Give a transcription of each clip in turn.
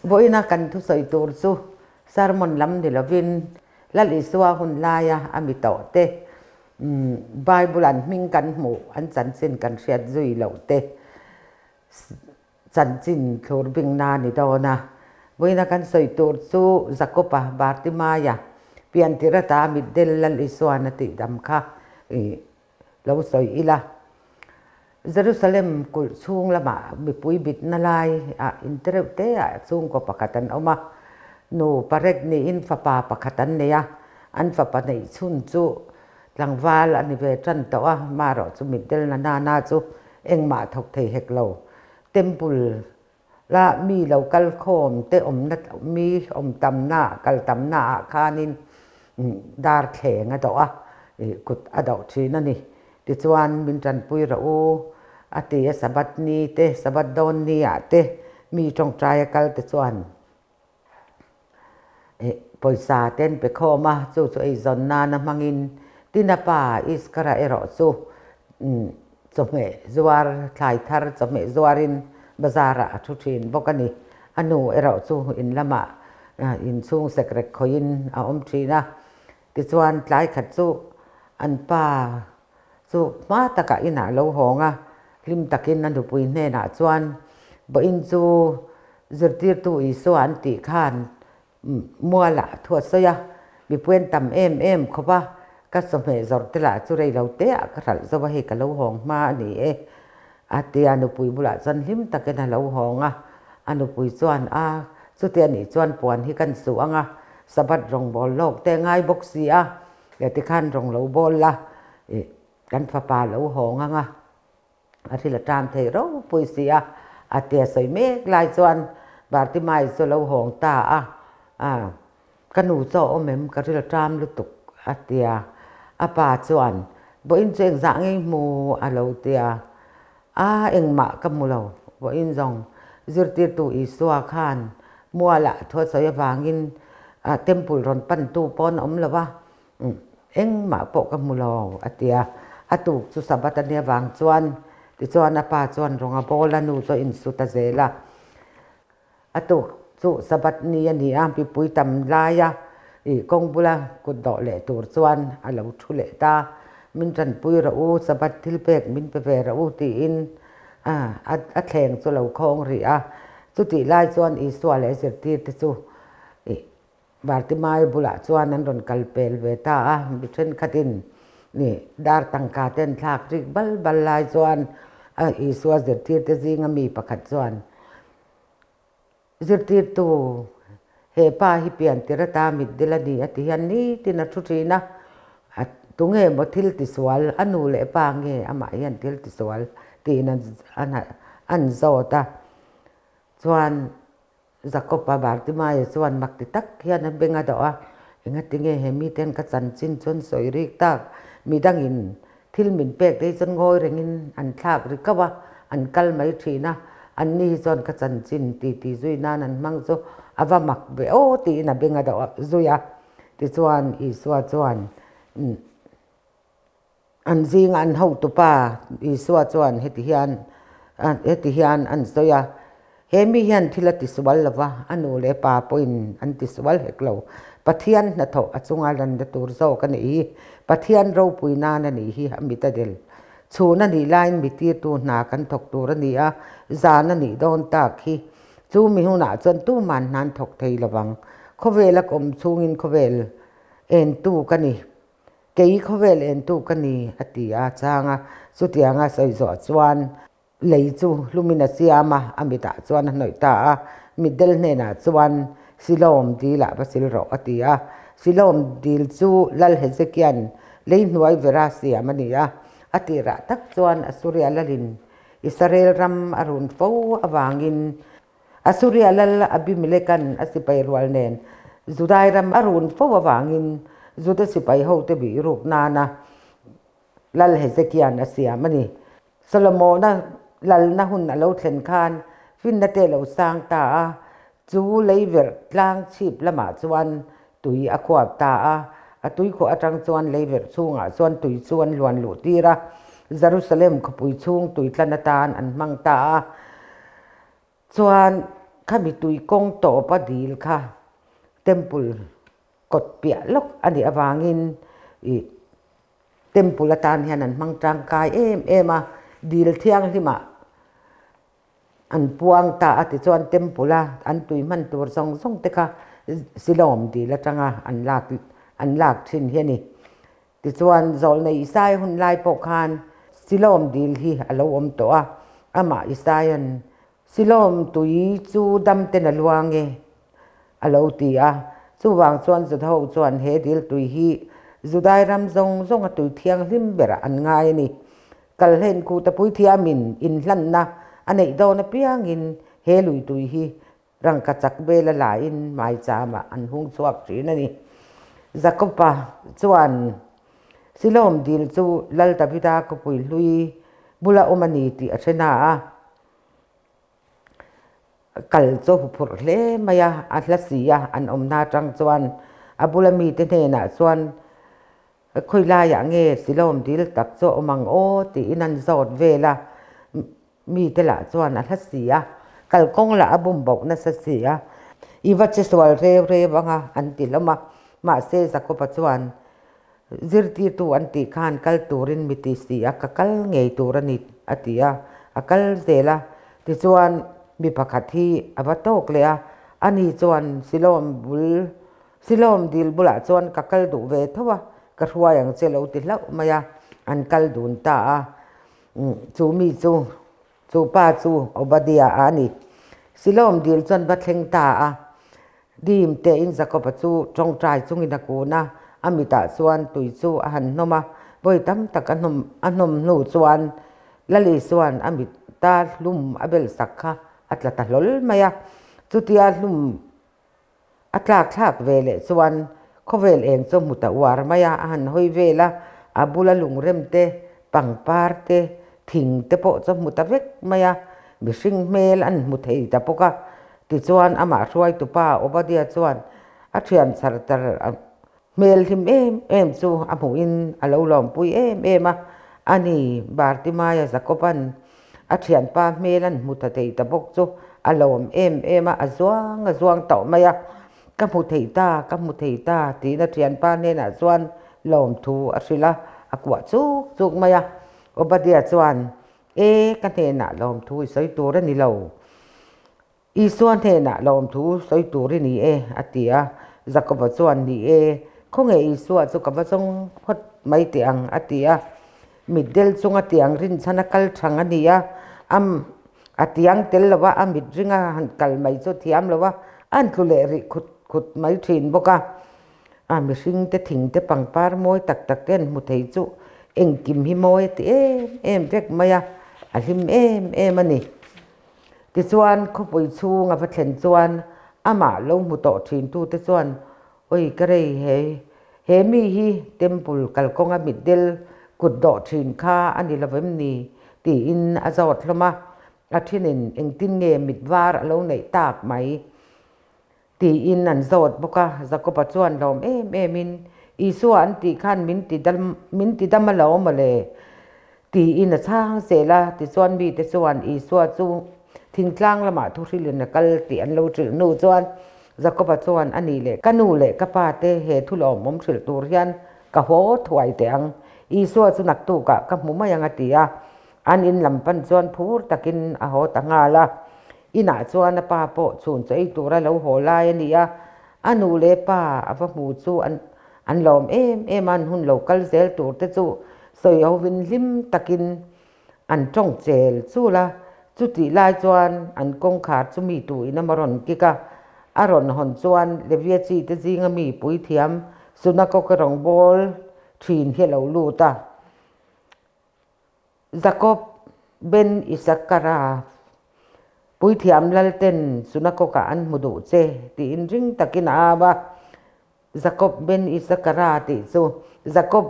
Vawiina kan thusawi tur chu sermon lam ni lovin Lal Isua hun laia a mi tawhte, Bible an hming kan hmuh, an chanchin kan hriat zui loh te chanchin thlur bingna a ni dawn a. Vawiina kan sawi tur chu Jakob-a, Bartimaia, piantir ata mitdel Lal Isuan a tihdam kha Lo sawi ila, Jerusalem kulh chhung lamah mipui bitna lai ah intereuh te ah chhungkaw pakhat an awm a, nu parek niin fapa pakhat an nei a, an fapa neih chhun chu tlangval a ni ve tan tawh a, marawh chu mitdel na na na chu engmah thawk thei hek lo. Temple la mi lo kal khawm te awmna mi awm tamna kal tamna ah khanin dar thleng a dawh a, kut a dawh thin a ni. Tichuan min tanpui rawh u a ti a, Sabbath ni te, Sabbath dawn ni ah te mi tawngtai a kal te chuan pawisa te an pe khawm a, chu chu eizawn nana hmangin Tina pa Iskara erawh chu chawhmeh zuar, thlai thar chawhmeh zuarin bazar ah a thu thin bawk a ni. A nu erawh chu in lamah inchhung sekrek khawihin a awm thin a, tichuan tlai khat chu an pa chu hma takah inah a lo hawng a, hlim takin a nupui hnenah chuan Vawiin chu Zirtirtu Isua an tih khan mualah thu a sawi a, mipui an tam em em khawp a, ka chawhmeh zawrh te lah chu rei lo te ah ka hralh zo a, hei ka lo hawng hma a ni e a ti a, nupui bulah chuan hlim takin a lo hawng a, a nupui chuan a chuti a nih chuan puan hi kan suh ang a, Sabbath rawngbawl lawk te a ngai bawk si a, tikhan rawng lo bawl la, kan fapa lo hawng ang a. A thil a tan thei ropui si a, a tia sawi mek lai chuan Bartimai chu a lo hawng ta a, A, ka nu chu a awm em, ka ril a tam lutuk, a ti a. A pa chuan, Vawiin chu engzah ngei hmu? a lo ti a. A, engmah ka hmu lo, vawiin zawng zirtirtu Isua khan mualah thu a sawi avangin temple rawn pantu pawn a awm lo va, Engmah pawh ka hmu lo, a ti a. A tuk chu Sabbath a nia vang chuan, tichuan a pa chuan rawng a bawl a, nu chu a insu ta zel a. A tuk chu Sabbath ni a ni a, mipui tam laia ih kawng bula kut dawh leh tur chuan a lo thu leh ta. Min tanpui rawh u, Sabbath thil pek min pe ve rawh u, tiin a thleng chu a lo khawng rih a. Chutih lai chuan Isua leh zirtirte chu ih Bartimai bulah chuan an rawn kal pel ve ta a, mi thenkhatin ni dar tangka te an thlak rik bal bal lai chuan a Isua zirtirte zinga mi pakhat chuan, Zirtirtu, he pa hi piantir ata mitdil a ni a ti hian nitin a thu thin a, a tunge maw thil tisual, a nu leh pa nge amah hian thil tisual tiin an zawt a, chuan Jakob-a Bartimaia chuan mak ti tak hian a beng a dawh a, Engati nge he miten ka chanchin chuan sawi rik tak? Midangin thil min pek te hi chuan ngawi rengin an thlak ri kauh a, an kal mai thin a, anni hi chuan ka chanchin ti ti zui nan an hmang chu a va mak ve aw tiin a beng a dawh zui a. Tichuan Isua chuan An zinga an hotupa Isua chuan heti hian heti hian an sawi a, He mi hian thil a tisual lo va, a nu leh pa pawhin an tisual hek lo. Pathian hnathawh a chunga lanna tur zawk a nih hi. Pathian ropui nan a nih hi a mit a del. Chhun a nih laiin mi tirtu hna kan thawk tur a ni a, zan a nih dawn tak hi. Chu mi hunah chuan tuman hna an thawk thei lo vang. Khawvela kawm chhungin khawvel entu ka ni. Kei khawvel entu ka ni, a ti a chhang a. Chutianga sawi zawh chuan lei chu hlumin a siam a, a mitah chuan a hnawih ta a. Mitdel hnenah chuan, Silawm dilah va sil rawh, a ti a. Silawm dil chu Lal Hezekia'n lei hnuai vera siam a ni a. A tirah tak chuan Asuria lalin Israel ram a run fo avangin Asuria lal Abimeleka'n a sipai rual nen Judai ram a run fo avangin Juda sipai hote bih ruk nana Lal Hezekia'n a siam a ni. Solomona lalna hun a lo thlen khan finna te a lo sang ta a, chu leiverh tlang chhip lamah chuan tui a khuap ta a, a tuikhuah atang chuan leiverh chhungah chuan tui chu an luan luh tir a, Jerusalem khawpui chhung tui tlan atan an hmang ta a. Chuan Khami tui kawng tawpa dil kha temple kawt piah lawk a nih avangin ih temple atan hian an hmang tangkai em em a, dil thianghlimah an puang ta a tichuan temple a an tui hman tur zawng zawng te kha Silawm dil atanga an lak an lak thin hi a ni. Tichuan Zawlnei Isaiah hun lai pawh khan Silawm dil hi a lo awm tawh a, amah Isaia'n Silawm tui chu dam ten a luang e, a lo ti a. Chuvang chuan Judaho chuan he dil tui hi Judai ram zawng zawnga tui thianghlim berah an ngai a ni. Kalhlen Kuta Puithiamin inhlanna a neih dawn apiangin he lui tui hi rangkachak bela lain maichama an hung chhuak thin a ni. Jakoba chuan Silawm dil chu Lal Davida khawpui hlui bula awm a ni tih a hre na a. Kal chu huphurh hle mai a, a hla si a, an awmna atang chuan a bula mite hnenah chuan khawi laiah nge Silawm dil tak chu a awm ang aw tiin an zawt vel a, mite lah chuan a hla si a, kalkawng lah a bum bauh nasa si a, i va che sual reu reu ang a an ti hlawm a, mahse Jakob-a chuan Zirtirtu an tih khan kal turin mi ti si a, ka kal ngei tur a ni a ti a, a kal zel a. Tichuan mi pakhat hi a va tawk leh a, ani chuan Silawm bul, Silawm dil bulah chuan ka kal duh ve tho a, ka hruai ang che lo ti hlauh mai a, an kal dun ta a. Chu mi chu, chu pa chu Obadiah a ni. Silawm dil chuan va thleng ta a, Dim tein Jakob-a chu tawngtai chungin a kun a, a mitah chuan tui chu a han hnawm a. Vawi tam tak a hnawm a hnawm hnu chuan Lali chuan a mita hlum a bel sak kha a tla ta hlawl mai a. Chutia hlum a tlak thlak ve leh chuan khawvel eng chu hmu ta uar mai a, a han hawi vel a, a bula lungrem te, pangpar te, thing te pawh chu hmu ta vek mai a, mihring hmel an hmu thei ta bawk a. Tichuan amah hruaitupa Obadiah chuan a thian chhar tar hmel hlim em em chu a hmuhin a lo lawmpui em em a, ani Bartimaia Jakoban a thianpa hmel an hmu ta thei ta bawk chu a lawm em em a, a zuang a zuang tawh mai a, ka hmu thei ta, ka hmu thei ta tiin a thianpa hnenah chuan lawmthu a hrilh a, a kuah chuk chuk mai a. Obadiah chuan E, ka hnenah lawmthu i sawi tur a ni lo. Isua hnenah lawmthu sawi tur i ni e, a ti a. Jakoba chuan, Ni e, khawnge Isua chu ka va zawng phawt mai teh ang, a ti a. Mitdel chunga tiang rinchhan a kal thang a ni a, am a tiang tel lova a mit ringa han kal mai chu thiam lo a, an tlu leh rih khut khut mai thin bawk a. A mihring te thing te pangpar mawi tak tak te an hmu thei chu engkim hi mawi a ti em em vek mai a, a hlim em em a ni. Tichuan khawpui chhung a va thlen chuan amah lo hmu tawh thin tu te chuan Oi ka rei he he mi hi temple kalkawnga mitdel kut dawh thin kha a ni lovem ni tiin a zawt hlawm a, a thinin engtin nge mit var a lo neih tak mai. Tiin an zawt bawk a, Jakoba chuan lawm em emin, Isua an tih khan min ti dam, min ti dam a lo maw le? Tiin a chhang zel a, tichuan mite chuan Isua chu thingtlang lamah thuhrilin a kal tih an lo hrilh hnu chuan Jakoba chuan a nih leh ka nu leh ka pa te he thu lawmawm hrilh tur hian ka haw thuai teh ang, Isua chu naktukah ka hmu mai ang a ti a, An in lam pan chuan phur takin a haw ta nghal a. Inah chuan a pa pawh chhun chaw ei tura lo haw lai a ni a. A nu leh pa a va hmu chu an an lawm em em a, an hun lo kal zel tur te chu sawi hovin hlim takin an tawng chel chul a. Chutih lai chuan an kawngkhar chu mi tu in a rawn kik a. A rawn hawn chuan Levia chi te zinga mi puithiam Sunakawka rawngbâwl ṭhin hi a lo lut a. Jakob ben Isakara puithiam lalten sunakawkah an hmu duh che tiin ring takin a au a. Jakob ben Isakara tih chu Jakob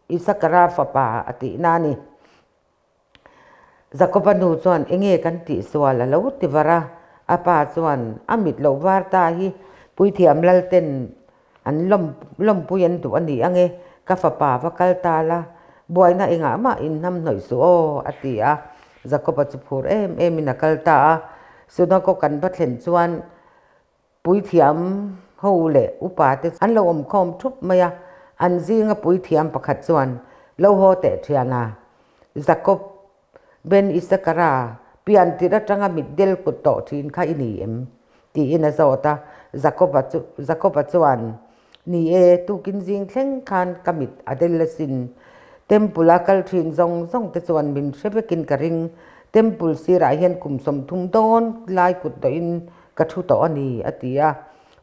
Isakara fapa a tihna a ni. Jakoba nu chuan enge kan tihsual a lo ti var a, a pa chuan a mit lo var ta hi puithiam lalten An lawm lawmpui an duh a ni ang e, ka fapa va kal ta la, buaina engah mah in hnam hnawih suh aw, a ti a. Jakob-a chu phur em emin a kal ta a. Synagogue an va thlen chuan puithiam ho leh upa te an lo awm khawm thup mai a, an zinga puithiam pakhat chuan, Lo haw teh thiana, Jakob Ben Isakara pian tirh atanga mitdel kut tawh thin kha i ni em? tiin a zawt a, Jakoba chu Jakoba chuan, Ni e, tukin zing thleng khan ka mit a del asin. Temple a kal thin zawng zawng te chuan min hre vekin ka ring. Temple sirah hian kum 30 dawn lai kut dawhin ka thu tawh a ni, a ti a.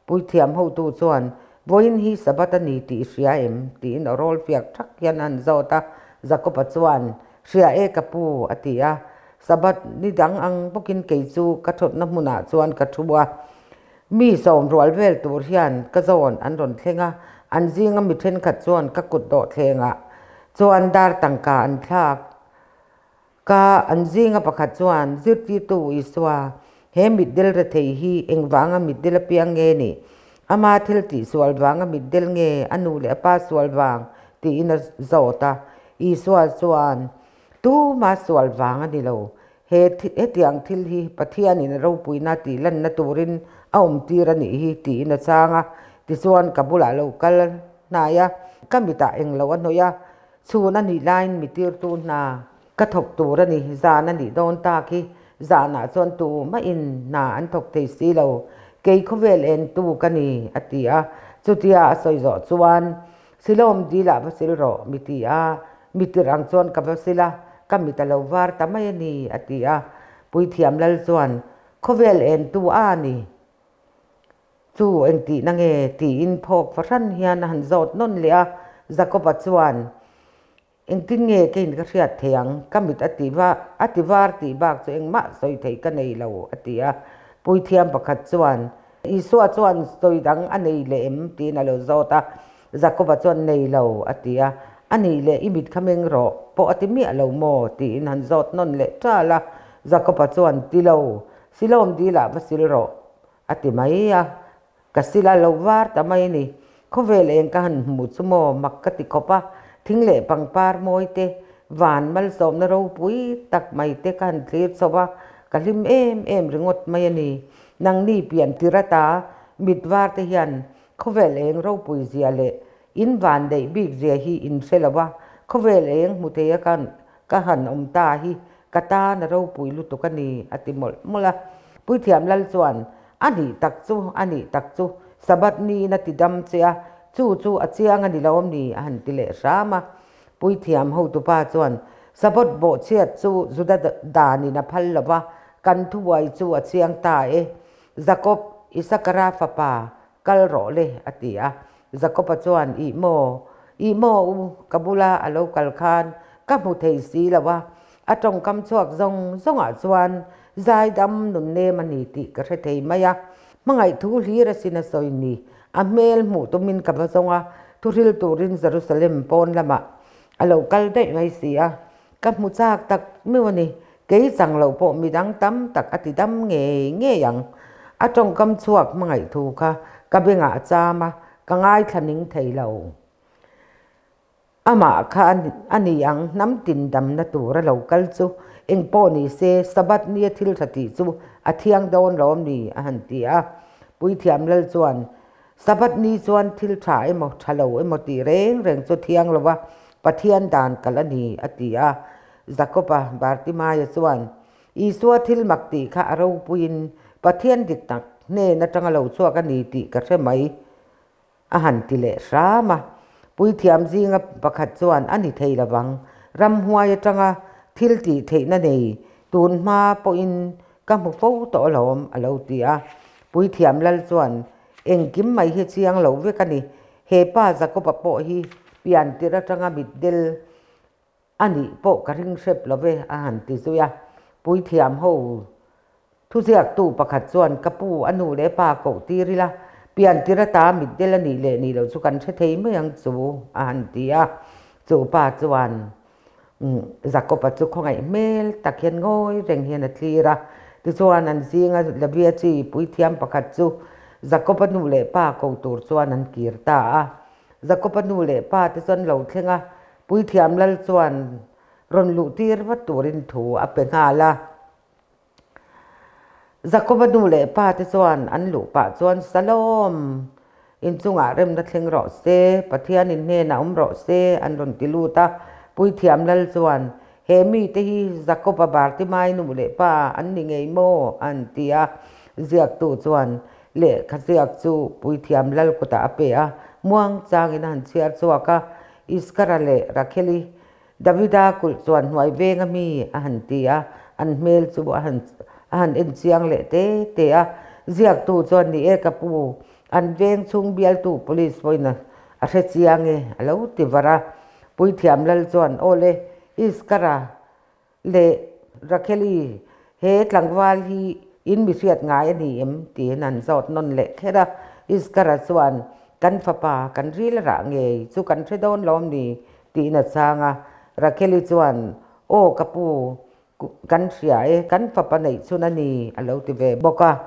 Puithiam hotu chuan, Vawiin hi Sabbath a ni tih i hria em? tiin aw rawl fiak thak hian a han zawt a. Jakoba chuan, Hria e ka pu, a ti a. Sabbath ni dang ang bawkin kei chu ka thawtna hmunah chuan ka thu a. Mi sawm rual vel tur hian ka zawn an rawn thleng a, an zinga mi thenkhat chuan ka kut dawhthlengah chuan dar tangka an thlak. Ka an zinga pakhat chuan, Zirtirtu Isua, he mitdel rethei hi engvanga mitdel apiang nge ni? Ama thil tih sual vanga mitdel nge a nu leh a pa sual vang? tiin a zawt a. Isua chuan, Tuma sual vang a ni lo. He hetiang thil hi Pathianin a ropuina tih lanna turin a awmtir a nih hi, tiin a chhang a. Tichuan ka bulah lo kal hnai a, ka mitah englo a hnawih a, Chhun a nih laiin mi tirtu hna ka thawk tur a ni, zan a nih dawn tak hi zanah chuan tu mahin hna an thawk thei si lo, kei khawvel entu ka ni, a ti a. Chutia a sawi zawh chuan, Silawm dilah va sil rawh, mi ti a, mi tirh ang chuan ka va sil a, ka mit a lo var ta mai a ni, a ti a. Puithiam lal chuan, Khawvel entu a ni. Chu engtihna nge? tiin phawk fahran hian a han zawt nawn leh a. Jakoba chuan, Engtin nge keiin ka hriat thei ang? Ka mit a ti va, a ti var tih bak chu engmah sawi theih ka nei lo, a ti a. Puithiam pakhat chuan, Isua chuan sawi dang a nei leh em? tiin a lo zawt a. Jakoba chuan, Nei lo, a ti a. A nih leh i mit kha meng rawh pawh a ti miah lo maw? tiin han zawt nawn leh ṭal a. Jakoba chuan, Ti lo, Silawm dilah va sil rawh, A ti mai a, ka sil a lo var ta mai ni. Khawvel eng ka han hmu chu maw mak ka ti khawp a, thing leh pangpar mawi te, van malsawmna ropui tak mai te ka han thlir chho a, ka hlim em em ringawt mai a ni. Nangni pian tir ata mit var te hian khawvel eng ropui zia leh in van daih bik zia hi in hre lo a, khawvel eng hmu thei a ka han awm ta hi Ka tan a ropui lutuk a ni, a ti mawlh mawlh a. Puithiam Lal chuan, A nih tak chu, a nih tak chu, Sabbath niin a ti dam che a, chu chu a chiang a ni lo ni, a han ti leh hram a. Puithiam hotupa chuan, Sabbath bawhchhiat chu Juda danin a phal lo va, kan thubuai chu a chiang ta e. Jakob, Isakara fapa, kal rawh le, a ti a. Jakoba chuan, Ih maw, ih maw u, ka bula a lo kal khan ka hmu thei si lo a, a tawngkam chhuak zawng zawngah chuan zaidam nun nem a ni tih ka hre thei mai a. Hmangaih thu hlir asin a sawi ni, a hmel hmuh tumin ka va zawng a, thuhril turin Jerusalem pawn lamah a lo kal daih mai si a, ka hmu chak tak meuh a ni. Kei chang lo pawh midang tam tak a ti dam ngei ngei ang. A tawngkam chhuak hmangaih thu kha ka bengah a cham a, ka ngaithla ning thei lo. Amah kha a ni ang, hnam tin damna tur a lo kal chu eng pawh ni se, Sabbath nia thil tha tih chu a thiang dawn lo a ni, a han ti a. Puithiam Lal chuan, Sabbath ni chuan thil tha emaw tha lo emaw tih reng reng chu thiang lo a, Pathian dan kalh a ni, a ti a. Jakoba Bartimaia chuan, Isua thil mak tih kha a ropuiin Pathian dik tak hnen atanga lo chhuak a ni tih ka hre mai, a han ti leh hram a. Puithiam zinga pakhat chuan a ni thei lovang, ramhuai atanga thil tih theihna nei tun hma pawhin ka hmu fo tawh alawm, a lo ti a. Puithiam lal chuan, Engkim mai hi chiang lo vek a ni, he pa Jakoba pawh hi pian tirh atanga mitdel A nih pawh ka ring hrep lo ve, a han ti zui a. Puithiam ho thuziaktu pakhat chuan ka pu a nu leh pa koh tir ila, pian tir ata mitdel a nih leh nih loh chu kan hre thei mai ang chu, a han ti a. Chu pa chuan Jakob-a chu khawngaih hmel tak hian ngawi reng hian a thlir a. Tichuan an zinga Lavia chi puithiam pakhat chu Jakob-a nu leh pa ko tur chuan an kir ta a. Jakob-a nu leh pa te chuan lo thleng a, Puithiam Lal chuan rawn luh tir vat turin thu a pe nghal a. Jakoba nu leh pa te chuan an luh pah chuan, Shalom! Inchungah remna thleng rawh se, Pathian in hnenah awm rawh se, an rawn ti lut a. Puithiam lal chuan, He mite hi Jakoba Bartimai nu leh pa an ni ngei maw? a han ti a. Ziaktu chuan lehkha ziak chu Puithiam lal kutah a pe a, muang changin a han chhiar chhuak a. Iskara leh Rakheli Davida kulh chuan hnuai veng a mi a han ti a, an hmel chu a han a han en chiang leh te te a. Ziaktu chuan ni e ka pu, an veng chhung bialtu police pawhin a a hre chiang e a lo ti var a. Puithiam lal chuan aw le, Iskara leh Rakheli he tlangval hi in mi hriat ngai a ni em? tiin an zawt nawn leh kher a. Iskara chuan kan fapa kan ril rah ngei chu kan hre dawn lawm ni Tiin a chhang a, Rakheli chuan, Aw ka pu, kan hria e, kan fapa neih chhun a ni, a lo ti ve bawk a.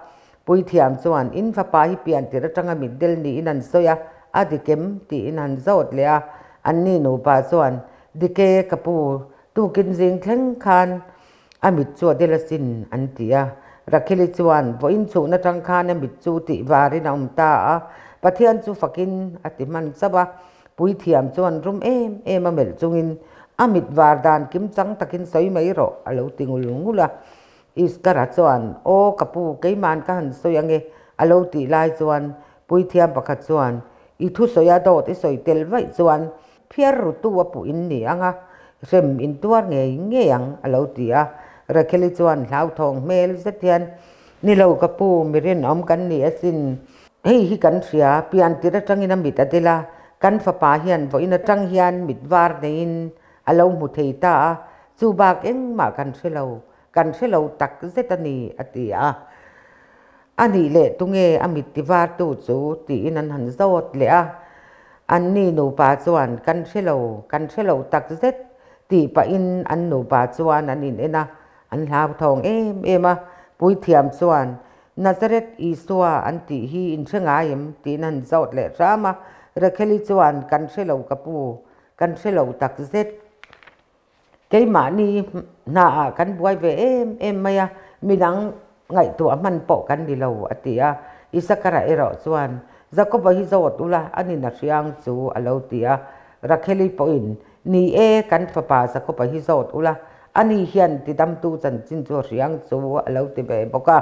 Puithiam chuan, In fapa hi pian tir atanga mitdel niin an sawi a, a dik em? tiin han zawt leh a. Anni nupa chuan, Dik e, ka pu, tukin zing thleng khan a mit chu a del asin, an ti a. Rakheli chuan, Vawiin chhun atang khan a mit chu tih varin a awm ta a, Pathian chu fakin a ti hman chauh a. Puithiam chuan rum em em a melh chungin a mit var dan kim chang takin sawi mai rawh a lo ti ngul ngul a. Iskara chuan, Aw ka pu, keiman ka han sawi ange a lo tih lai chuan Puithiam pakhat chuan, I thu sawi a dawt i sawi tel vaih chuan phiar rutu a puh in ni ang a, hrem in tuar ngei ngei ang a lo ti a. Rakheli chuan hlauthawng hmel zet hian, Ni lo ka pu, mi rinawm kan ni asin. Hei hi kan hria, pian tir atangin a mit a del a, kan fapa hian vawiin atang hian mit var neiin a lo hmu thei ta a, chu bak engmah kan hre lo, kan hre lo tak zet a ni, a ti a. A nih leh tunge a mit ti vartu chu tiin an han zawt leh a. Anni nupa chuan kan hre lo, kan hre lo tak zet tih pahin an nupa chuan an inen a, an hlauthawng em em a. Puithiam chuan Nazareth Isua an tih hi in hre ngai em? tiin an zawt leh hram a. Rakheli chuan, Kan hre lo ka pu, kan hre lo tak zet. Keimahni hnaah kan buai ve em em mai a, midang ngaihtuah hman pawh kan ni lo, a ti a. Isakara erawh chuan, Jakoba hi zawt ula, a nin a hriang chu, a lo ti a. Rakheli pawhin, Ni e, kan fapa Jakoba hi zawt ula, ani hian tidamtu chanchin chu a hriang chu a lo ti ve bawk a.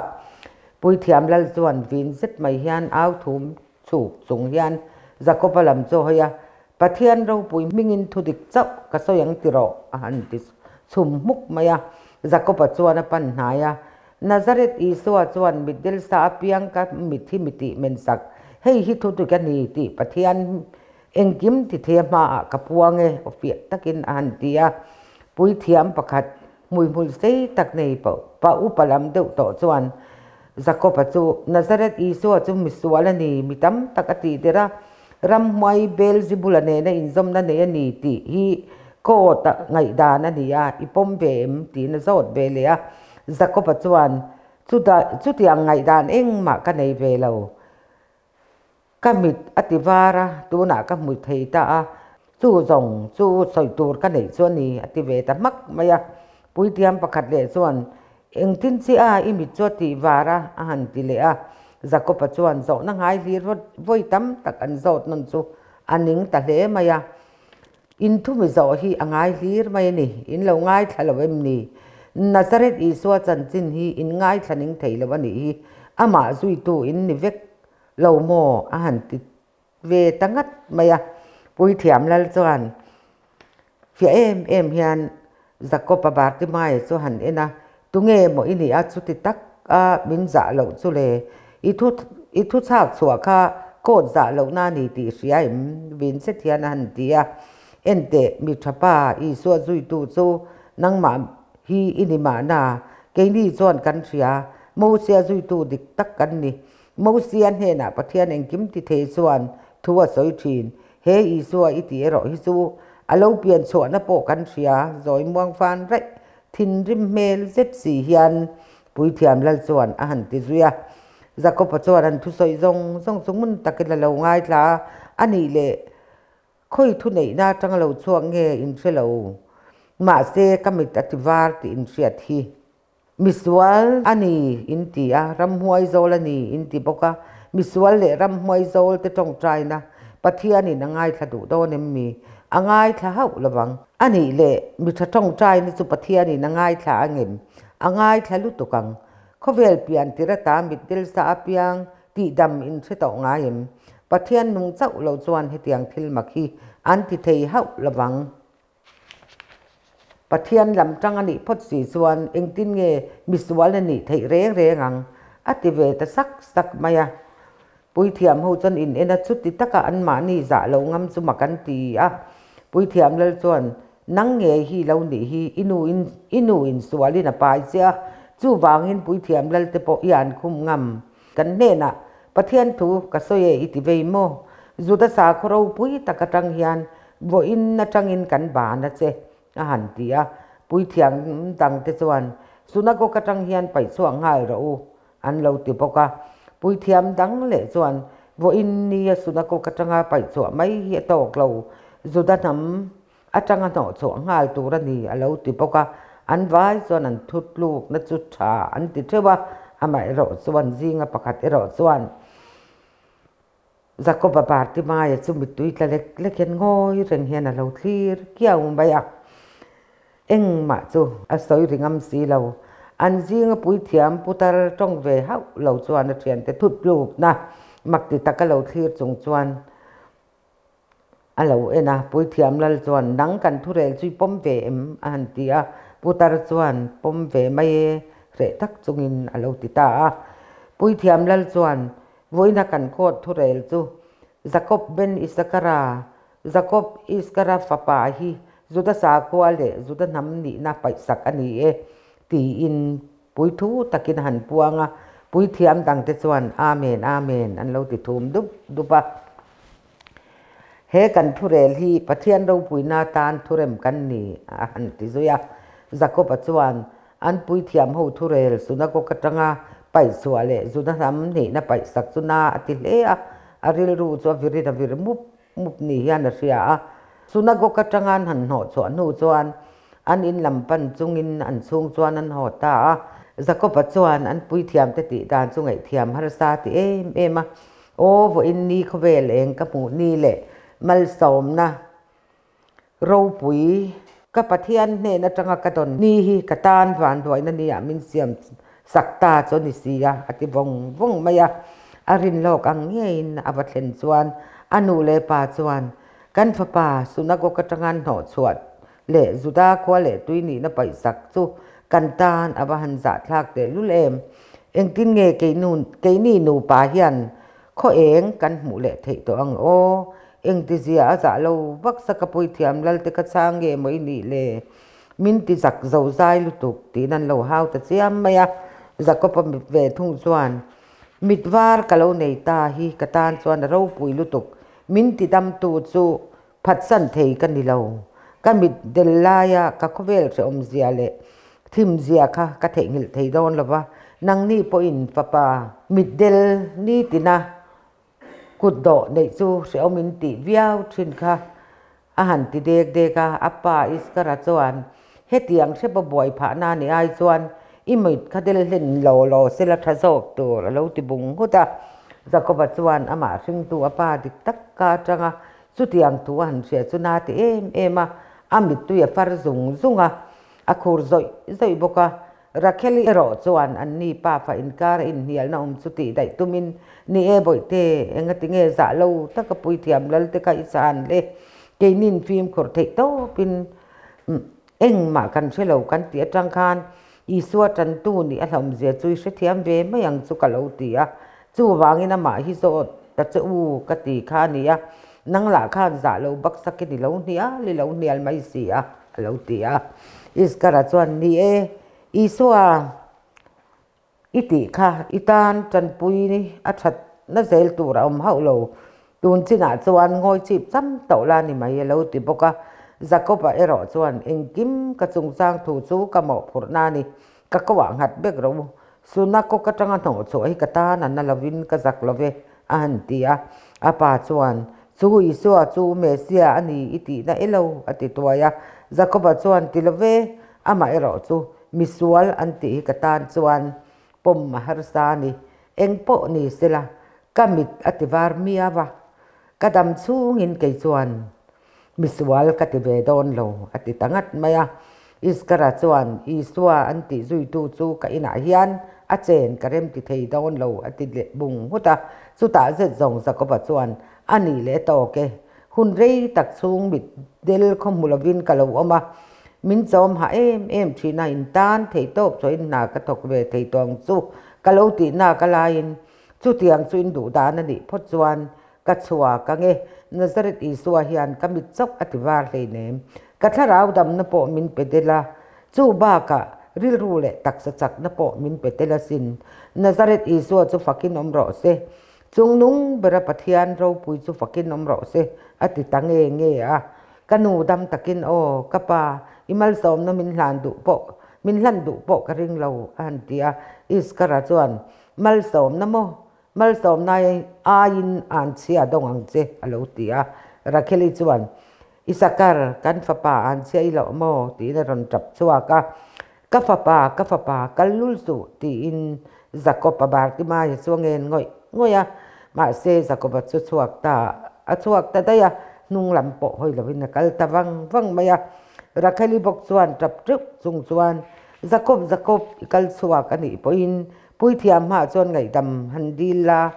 Puithiam lal chuan vin zet mai hian au thum chhuk chung hian Jakoba lam chu a hawi a, Pathian ropui hmingin thu dik chauh ka sawi ang ti rawh, a han ti chhum hmuk mai a. Jakoba chuan a pan hnai a, Nazareth Isua chuan mitdel sa apiang ka mit hi mi tih men sak, hei hi thu dik a ni tih Pathian Engkim ti thei a hmaah ka puang e, aw fiah takin a han ti a. Puithiam pakhat hmuihmul sei tak nei pa upa lam deuh tawh chuan Jakob-a chu, Nazareth Isua chu misual a ni, mi tam tak a tih der a, ramhmuai Beelzebula nena inzawmna nei a ni tih hi court-a ngaihdan a ni a, i pawm ve em? tiin a zawt ve leh a. Jakob-a chuan, Chutiang ngaihdan engmah ka nei ve lo. Ka mit a ti var a, tunah ka hmu thei ta a, chu zawng chu sawi tur ka neih chu a ni a ti ve ta hmak mai a. Puitiam pakhat leh chuan, Engtin chi a, i mit chu a tih var a, a han ti leh a. Jakob-a chuan zawhna ngai hlir vawi tam tak an zawt nawn chu a ning ta hle mai a. In thumi zawh hi a ngai hlir mai a ni, in lo ngaithla lo em ni? Nazareth Isua chanchin hi in ngaithla ning thei lo a nih hi, amah zuitu in ni vek Lo maw? a han ti ve ta ngat mai a. Puithiam lal chuan fiah em em hian Jakob-a Bartimaia chu han en a, Tunge maw i nih a chuti tak a min zah loh chu le? I thu i thu chhak chhuah kha court zah lohna a ni tih hria em? Vin zet hian a han ti a. Enteh, mi tha pa, Isua zuitu chu nangmah hi i ni mahna, keini chuan kan hria, Mosia zuitu dik tak kan ni. Mosia hnenah Pathian engkim ti thei chuan thu a sawi thin. He Isua i tih erawh hi chu a lo pian chhuahna pawh kan hria, zawi muang fan raih thinrim hmel zet si hian Puithiam Lal chuan a han ti zui a. Jakob-a chuan an thusawi zawng zawng chu ngun takin a lo ngaithla a, a nih leh khawi thu neihna atanga lo chhuak nge in hre lo, mahse ka mit a ti var tih in hriat hi. Misual a ni in ti a, ramhuai zawl a ni in ti bawk a. Misual leh ramhuai zawl te tawngtaina Pathianin a ngaithla duh dawn em mi? A ngaithla hauh lovang. A nih leh mi tha tawngtaina chu Pathianin a ngaithla angem? A ngaithla lutuk ang. Khawvel pian tir ata mitdel sa apiang tihdam in hre tawh ngai em? Pathian nung chauh lo chuan hetiang thil mak hi an ti thei hauh lovang. Pathian lam tang a nih phawt si chuan engtin nge misual a nih theih reng reng ang? a ti ve ta sak sak mai a. Puithiam ho chuan in en a chuti taka anmahni zah lo ngam chu mak an ti a. Puithiam lal chuan, Nang nge hi lo nih hi i nu in i nu in sualin a pai che a, chuvangin puithiam lal te pawh i an khum ngam. Kan hnenah Pathian thu ka sawi e i ti vei maw? Juda sakhaw ropui tak atang hian vawiin atangin kan ban a che, a han ti a. Puithiam dangte chuan, Synagogue atang hian paih chhuak nghal rawh u, an lo ti bawk a. Puithiam dang leh chuan, Vawiin nia synagogue atanga paih chhuah mai hi a tawk lo, Juda hnam atanga hnawh chhuah nghal tur a ni, a lo ti bawk a. An vai chuan an thutlukna chu tha an ti theuh a, amaherawh chuan zinga pakhat erawh chuan Jakoba Bartimaia chu mittui tla lek lek hian ngawi reng hian a lo thlir kiau mai a. Engmah chu a sawi ri ngam si lo. An zinga puithiam putar tawng ve hauh lo chuan a thiante thutlukna mak ti taka lo thlir chung chuan A lo en a, Puithiam Lal chuan, Nang kan thurel chu i pawm ve em? a han ti a. Putar chuan, Pawm ve mai e, hreh tak chungin a lo ti ta a. Puithiam Lal chuan, Vawiina kan court thurel chu Jakob ben Isakara, Jakob Iskara fapa hi Juda sakhua leh Juda hnam nihna paihsak a ni e, tiin Puithu takin a han puang a, puithiam dangte chuan Amen, Amen an lo ti thum dup dup a. He kan thurel hi Pathian ropuina atan thurem kan ni a han ti zui a. Jakob-a chuan an puithiam ho thurel synagogue atanga paihchhuah leh Juda hnam hnihna paihsak chu na a ti hle a, a rilru chu a virin a vir mup mup ni hian a hria a. Synagogue atanga an han hnawhchhuah hnu chuan An in lam pan chungin an chhung chuan an haw ta a. Jakob-a chuan an puithiamte tih dan chu ngaihthiam harsa ti em em a, Aw vawiin ni khawvel eng ka hmuh ni leh malsawmna ropui ka Pathian hnen atanga ka dawn ni hi ka tan vanduaina nia min siam sak ta chu a ni si a, a ti vawng vawng mai a. A rin lawk ang ngeiin a va thlen chuan a nu leh pa chuan Kan fapa synagogue atanga an hnawhchhuah leh Juda khua leh tui nihna paihsak chu kan tan a va han zahthlak tehlul em? Engtin nge keini nupa hian khaw eng kan hmuh leh theih tawh ang aw? Engtizia a zah lo vak sa ka puithiam Lalte ka chhang nge maw i nih le? Min ti zak zo zai lutuk tiin an lo hau ta chiam mai a. Jakob-a mit ve thung chuan, Mit var ka lo nei ta hi ka tan chuan a ropui lutuk. Min ti damtu chu phatsan thei ka ni lo. Ka mit del laia ka khawvel hrehawmzia leh thimzia kha ka theihnghilh thei dawn lo va, nangni pawhin fapa mit del nitina kut dawh neih chu hrehawm in tih viau thin kha a han ti dek dek a. A pa Iskara chuan, Hetiang hrepa buai phahna ni ai chuan i mit kha del hlen law law sela tha zawk tur a lo ti bung nghut a. Jakoba chuan amah hringtu a pa dik tak ka atanga chutiang thu a han hria chu na ti em em a, a mittui a far zung zung a, a khur zawih zawih bawk a. Rakheli erawh chuan anni pafa inkar a inhnialna awm chu tih daih tumin, Ni e Bawihte, engati nge zah lo taka puithiam Lalte kha i chhan le? Keinin fimkhur theih tawpin engmah kan hre lo kan tih atang khan Isua tantu nih a hlawmzia chu i hrethiam ve mai ang chu ka lo ti a. Chuvangin amah hi zawt ta che u ka ti kha a ni a, nang lah khan zah lo baksakin i lo hnial i lo hnial mai si a, a lo ti a. Iskara chuan, Ni e, Isua i tih kha i tan tanpui a that na zel tur a awm hauh lo. Tun chinah chuan ngawi chip cham tawh la ni mai a lo ti bawk a. Jakob-a erawh chuan, Engkim ka chungchang thu chu ka mawhphurhna a ni, ka koah nghat bek rawh u. Sunakawk atanga hnawhchhuah hi ka tan a na lovin ka zak lo ve, a han ti a. A pa chuan, Chu Isua chu Mesia a ni i tihna e lo, a ti tuai a. Jakob-a chuan, Ti lo ve, amah erawh chu. Misual an tih hi ka tan chuan pawm a harsa a ni. Eng pawh ni sela, ka mit a ti var miau a, ka dam chhungin kei chuan misual ka ti ve dawn lo, a ti ta ngat mai a. Iskara chuan Isua an tih zuitu chu ka inah hian a chen ka rem ti thei dawn lo, a ti leh bung nghut a. Chutah zet zawng Jakoba chuan, A nih leh tawk e, hun rei tak chhung mit del khaw hmu lovin ka lo awm a, min chawm hah em em thin a, in tan thei tawp chuahin hna ka thawk ve thei tawh ang chu ka lo tih nak a laiin chutiang chu in duh dan a nih phawt chuan ka chhuak ang e, Nazareth Isua hian ka mit chauh a ti var hleinem, ka thlarau damna pawh min pe del a, chu bakah rilru leh taksa chakna pawh min pe tel asin, Nazareth Isua chu fakin awm rawh se, Chungnung bera Pathian ropui chu fakin awm rawh se, a ti ta nge nge a. Ka nu dam takin aw, ka pa, i malsawmna min hlan duh pawh, min hlan duh pawh ka ring lo, a han ti a. Iskara chuan, Malsawmna maw? Malsawmna aiin an chhia dawng ang che, a lo ti a. Rakheli chuan, Isakar, kan fapa an chhia i loh maw? tiin a rawn tap chhuak a. Ka fapa, ka fapa, kal lul suh, tiin Jakob-a Bartimaia chu a ngen ngawih ngawih a. Mahse, Jakob-a chu chhuak ta, a chhuak ta daih a, hnung lam pawh hawi lovin a kal ta vang vang mai a. Rakheli bawk chuan tap teuh chung chuan, Jakob, Jakob, i kal chhuak a nih pawhin Puithiam hmaah chuan ngaihdam han dil la,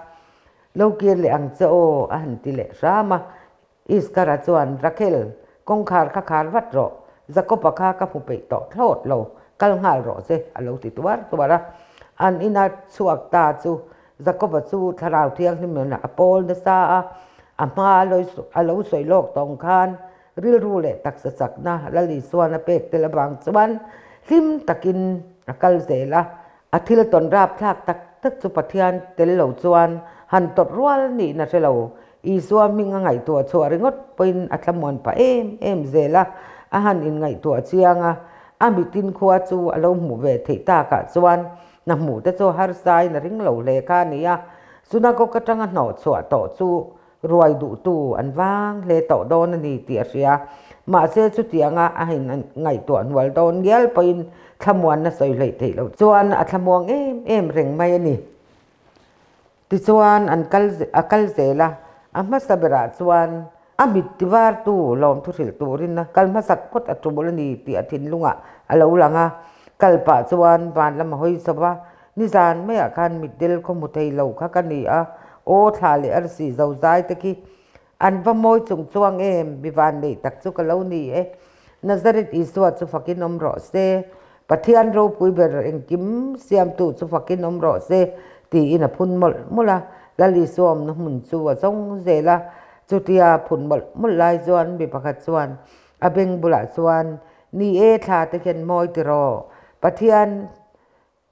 lo kir leh ang che aw, a han ti leh hram a. Iskara chuan, Rakhel, kawngkhar kha khar vat rawh, Jakob-a kha ka hmu peih tawh thlawt lo, kal nghal rawh che, a lo ti tuar tuar a. An ina chhuak ta chu Jakob-a chu Thlarau Thianghlim a pawl nasa a, a hma a lo sawi lawk tawng khan rilru leh taksa chakna Lal Isuan a pek tel avang chuan hlim takin a kal zel a. A thil tawn rapthlak tak tak chu Pathian tel lo chuan han tawrh rual niin a hre lo. Isua hming a ngaihtuah chhuah ringawt pawhin a thlamuan pah em em zel a, a han inngaihtuah chiang a, a mitin khua chu a lo hmuh ve theih takah chuan hna hmuh te chu harsain a ring lo hle kha a ni a, Synagogue atanga hnawh chhuah tawh chu Ruai duhtu an vang hle tawh dawn a ni tih a hria. Mahse chutianga a in ngaihtuah hnual dawn ngial pawhin thlamuanna sawi hleih theih loh chuan a thlamuang em em reng mai a ni. Tichuan an kal a kal zel a, a hmasa berah chuan a mit tivartu lawmthu hrilh turin a kal hmasak phawt a tul a ni tih a thinlungah a lo lang a. Kal pah chuan van lam a hawi chho va, Nizan maiah khan mitdel khaw hmu thei lo kha ka ni a, aw thla leh arsi zozai te khi an va mawi chung chuang em, mi van neih tak chu ka lo ni e. Nazareth Isua chu fakin awm rawh se, Pathian ropui ber engkim siamtu chu fakin awm rawh se tiin a phun mawlh mawlh a, Lal Isua awmna hmun chu a zawng zel a, chutia phun mawlh mawlh lai chuan mi pakhat chuan a beng bulah chuan, Ni e thla te khian mawi tiraw, Pathian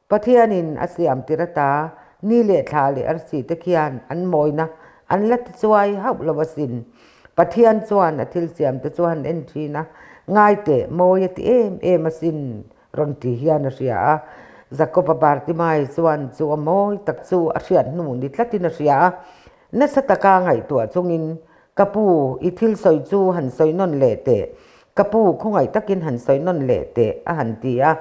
Pathianin a siam tir ata ni leh thla leh arsi te khian an mawina an la ti chuai hauh lo asin. Pathian chuan a thil siam te chu han en thin a, ngai teh mawi a ti em em asin rawn ti hian a hria a. Jakob-a Bartimai chuan chu a mawi tak chu a hriat hnu ni tlatin a hria a. Nasa taka ngaihtuah chungin, Ka pu, i thil sawi chu han sawi nawn leh teh. Ka pu, khawngaih takin han sawi nawn leh teh, a han ti a.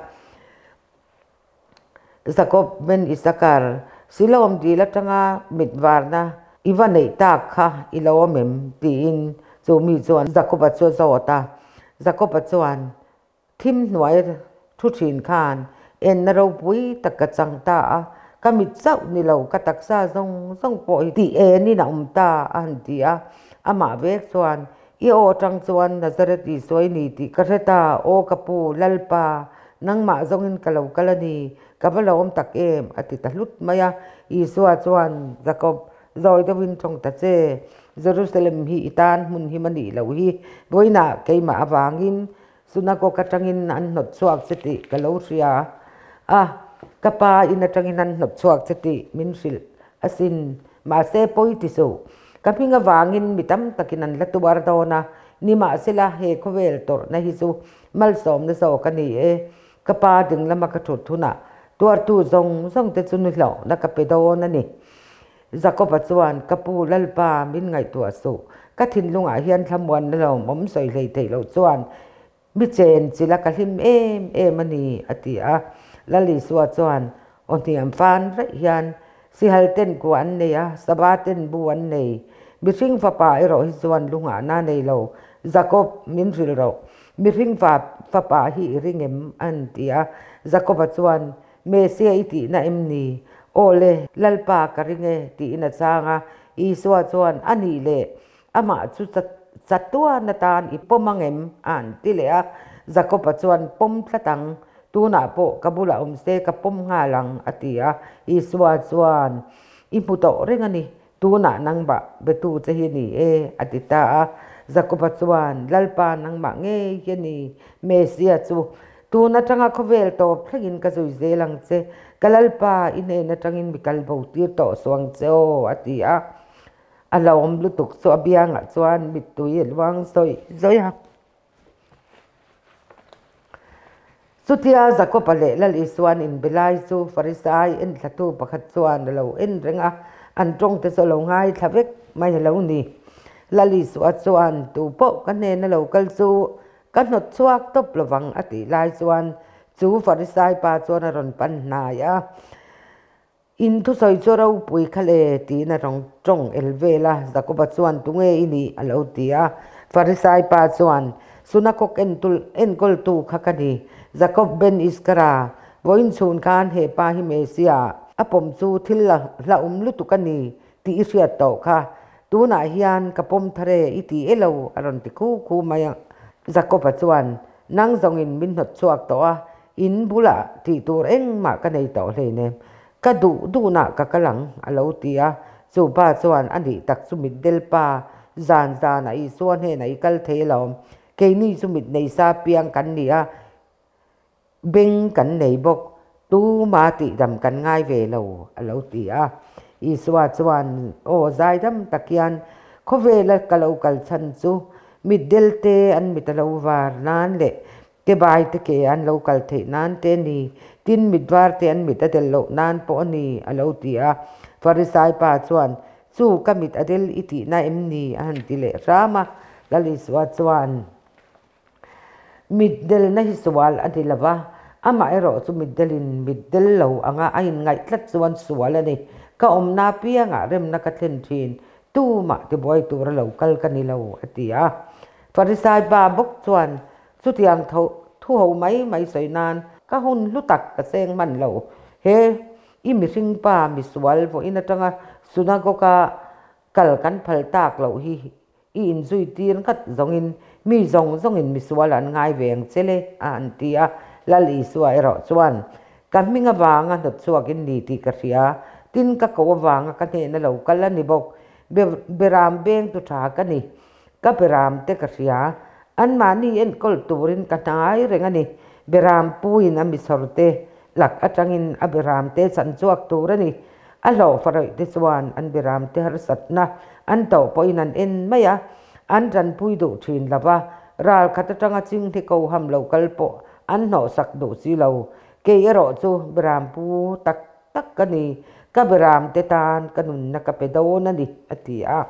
Jakob ben Isakar, Siloam dil atanga mit varna i va neih tak kha i lo awm em? tiin chu mi chuan Jakoba chu a zawt a. Jakoba chuan, Thim hnuai thu thin khan enna ropui tak ka chang ta a, ka mit chauh ni lo ka taksa zawng zawng pawh hi tih enin a awm ta a han ti a. Amah vek chuan, I aw atang chuan Nazareth Isua i ni tih ka hre ta, aw ka pu, Lalpa, nangmah zawngin ka lo kal a ni, ka va lo awm tak em, a ti ta hlut mai a. Isua chuan, Jakob, zawi deuhin tawng ta che, Jerusalem hi i tan hmun him a nih loh hi, vawiinah keimah avangin Synagogue atangin an hnawt chhuak che tih ka lo hria a, ka pa in atangin an hnawt chhuak che tih min hrilh asin. Mahse pawi ti suh, ka hming avangin mi tam takin an la tuar dawn a, nimahsela he khawvel tawrhna hi chu malsawmna zawk a ni e. Ka pa ding lama ka thut hunah tuartu zawng zawng te chu nuhlawhna ka pe dawn a ni. Jakob-a chuan, Ka pu, Lalpa, min ngaihtuah suh. Ka thinlungah hian thlamuanna lawmawm sawi hlei theih loh chuan. Mi chen chilh a ka hlim em em a ni, a ti a. Lal Isua chuan aw hniam fan raih hian Sihal ten kua an nei a, Sava ten bu an nei. Mihring fapa erawh hi chuan lunghahna a nei lo. Jakob, min hrilh rawh. Mihring fapa hi i ring em? a han ti a. Jakoba chuan, Mesia i tihna em ni? Aw le, Lalpa ka ring e, tiin a chhang a. Isua chuan, A nih leh, amah chu chatuan atan i pawm ang em? a han ti leh a. Jakoba chuan, Pawm tlat ang, tunah pawh ka bulah awm se ka pawm nghal ang, a ti a. Isua chuan, I hmu tawh reng a ni, Tunah nangmah betu che hi ni e, a ti ta a. Jakoba chuan, Lalpa nangmah ngei hi a ni, Mesia chu. Tun atanga khawvel tawp thlengin ka zui zel ang che. Ka Lalpa, i hnen atangin mi kal bo tir tawh suh ang che aw, a ti a. A hlauhawm lutuk chu a biangah chuan mittui a luang zawih zawih a. Chutia Jakoba leh Lal Isua'n inbe lai chu Farisai enthlatu pakhat chuan a lo en reng a, an tawngte chu a lo ngaithla vek mai a lo ni. Lal Isua chuan, Tu pawh ka hnena lo kal chu ka hnawt chhuak tawp lovang a tih lai chuan chu Farisai pa chuan a rawn pan hnai a. In thusawi chu ropui kha le tiin a rawn tawng el vel a, Jakoba chuan tunge i nih a lo ti a. Farisai pa chuan, Sunakawk enkawltu kha ka ni, Jakob ben Iskara, vawiin chhun khan he pa hi Messiah a pawm chu thil la hlauhawm lutuk a ni tih i hriat tawh kha, tunah hian ka pawm thar e i ti e lo a rawn ti khu khu mai a. Jakoba chuan, Nang zawngin min hnawt chhuak tawh a, In bulah tih tur engmah ka nei tawh hleinem, ka duh duhnah ka kal ang, a lo ti a. Chu pa chuan a nih tak chu mitdel pa, zan zanah Isua hnenah i kal thei alawm, keini chu mit nei sa piang kan ni a, beng kan nei bawk, tuma tihdam kan ngai ve lo, a lo ti a. Isua chuan aw zaidam tak hian, Khawvela ka lo kal chhan chu mitdel te an mit a lo var nan leh Te bai te ke an lo kal theih nan te a ni, tin mit var te an mit a del loh nan pawh a ni, a lo ti a. Farisai pa chuan, Chu ka mit a del i tihna em ni? a han ti leh hram a. Lal Isua chuan, Mit delna hi sual a ni lo va, amaherawh chu mit delin mit del lo anga a inngaih tlat chuan sual a ni. Ka awmna apiangah remna ka thlen thin, tumah tibuai tura lo kal ka ni lo, a ti a. Farisai pa bawk chuan, Chutiang tho thu ho mai mai sawi nan ka hun hlu tak ka seng hman lo. He i mihring pa misual vawiin atanga synagogue-a kal kan phal tak loh hi i inzui tir nghat zawngin mi zawng zawngin misual an ngai ve ang che le a han ti a. Lal Isua erawh chuan, Ka hming avanga hnawt chhuak in ni tih ka hria, tin ka ko avanga ka hnehna lo kal a ni bawk. Beram veng tu tha ka ni. Ka beram te ka hria, anmahni enkawl turin ka hnai reng a ni. Beram puiin a misawr te lak atangin a beram te chan chhuak tur a ni. A hlawh farawih te chuan an beram te harsatna an tawh pawhin an en mai a, an tanpui duh thin lo va, ral khat atanga chingthi ko ham lo kal pawh an hnawhsak duh si lo. Kei erawh chu beram pu tak tak ka ni, ka beram te tan ka nunna ka pe dawn a ni, a ti a.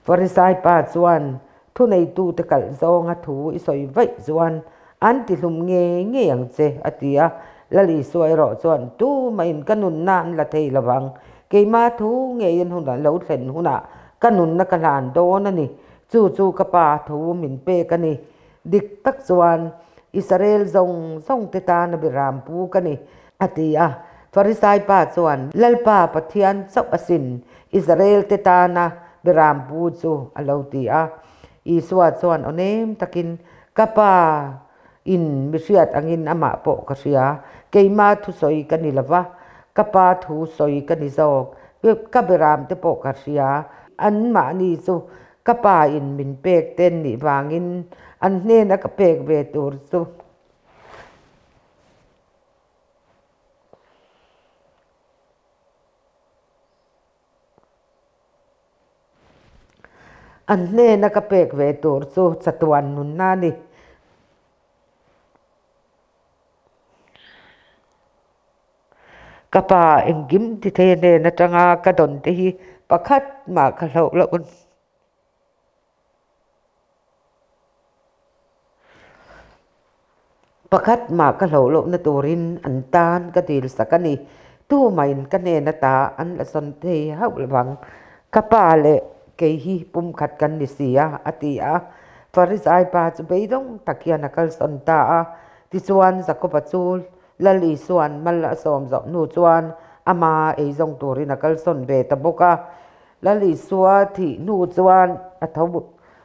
Farisai pa chuan thuneitute kalh zawnga thu i sawi vaih chuan an tihlum ngei ngei ang che, a ti a. Lal Isua erawh chuan, Tumahin ka nunna an la thei lovang, keimah thu ngeiin hunah lo thlen hunah ka nunna ka hlan dawn a ni, chu chu ka pa thu min pek a ni. Dik tak chuan Israel zawng zawng te tana biram pu ka ni, a ti a. Farisai pa chuan, Lalpa Pathian chauh asin Israel te tana biram pu chu, a lo ti a. Isua chuan aw nem takin, Ka pa in mi hriat angin amah pawh ka hria, keima thusawi ka ni lova, ka pa thu sawi ka ni zawk, ka biram te pawh ka hria, anmahni chu Ka pa in min pek ten nih vangin an hnena ka pek ve tur chu an hnena ka pek ve tur chu chatuan nunna a ni. Ka pa engkim ti thei a hnen atanga ka dawn te hi pakhat mah ka hlauh loh. Pakhat mah ka hloh lohna turin an tan ka dil sak a ni. Tumahin ka hnen ata an la sawn thei hauh lovang. Ka pa leh kei hi pumkhat kan ni si a, a ti a. Farisai pa chu beidawng tak hian a kalsawn ta a. Tichuan Jakoba chu Lal Isua'n mal a sawm zawh hnu chuan ama eizawng turin a kalsawn ve ta bawk a. Lal Isua thih hnu chuan a tho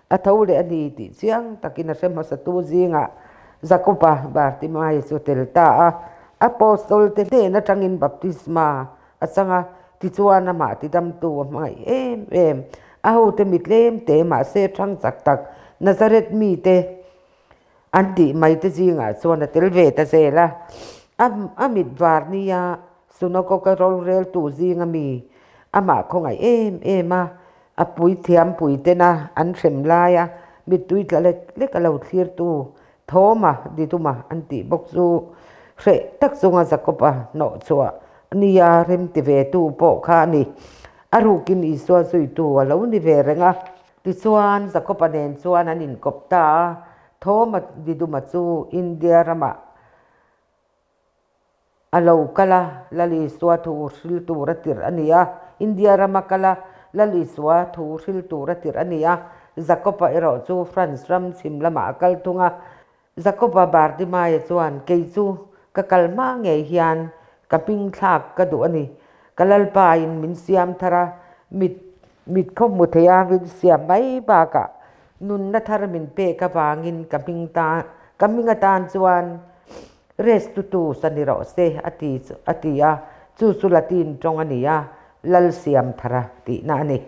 A tho leh a ni tih chiang takin a hre hmasatu zingah Jakoba Bartimaia chu tel ta a. Apostol te hnen atangin baptisma a chang a, tichuan amah tidamtu a hmangaih em em. A hote mi tlem te mahse thang chak tak Nazareth mite an tih mai te zingah chuan a tel ve ta zel a. A mit var nia Sunagoga roreltu zinga mi amah khawngaih em em a, A puithiam puitena an hrem laia mittui tla lek lek a lo thlirtu Thawma Diduma an tih bawk chu hreh tak chunga Jakob-a hnawh chhuah nia rem ti ve tu pawh kha a ni. A rukin Isua zuitu a lo ni ve reng a. Tichuan Jakob-a nen chuan an inkawp ta a, Thawma Diduma chu India ramah A lo kal a, Lal Isua thu hril tur a tirh a ni a. India rama kal a, Lal Isua thu hril tur a tirh a ni a. Jakob-a erawh chu France ram chhim lamah a kal thung a. Jakob-a Bartimaia chuan, Kei chu ka kal hma ngei hian ka hming thlak ka duh a ni. Ka Lalpa-in min siam thar a, mit mit khaw hmu thei a min siam mai bakah nunna thar min pek avangin ka hming ta ka hming atan chuan Restutus a ni rawh se, a ti a ti a, chu chu Latin tawng a ni a, Lal Siamthara tihna a ni.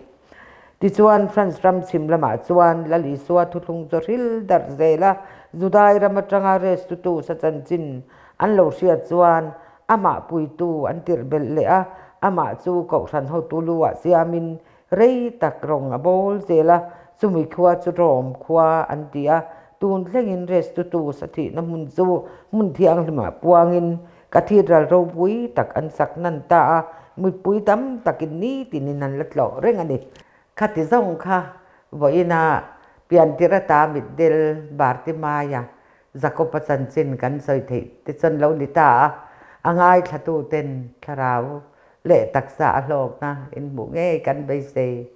Tichuan, France ram chhim lamah chuan Lal Isua thuthlung chu hril darh zel a, Judai ram atanga Restutus a chanchin an lo hriat chuan amah puitu an tirh belh leh a, amah chu Kohhran hotu lu ah siamin Rei tak rawng a bawl zel a, chumi khua chu Rome khua an ti a, tun thlengin Restutus a thihna hmun chu hmun thianghlimah puangin cathedral ropui tak an sak hnan ta a, mipui tam takin nitinin an la tlawh reng a ni. Khati zawng kha vawiina piantir ata mitdel Bartimaia Jakob-a chanchin kan sawi theih te chuan lo ni ta a, a ngaithlatuten thlarau leh taksa a hlawkna in hmuh ngei kan beisei.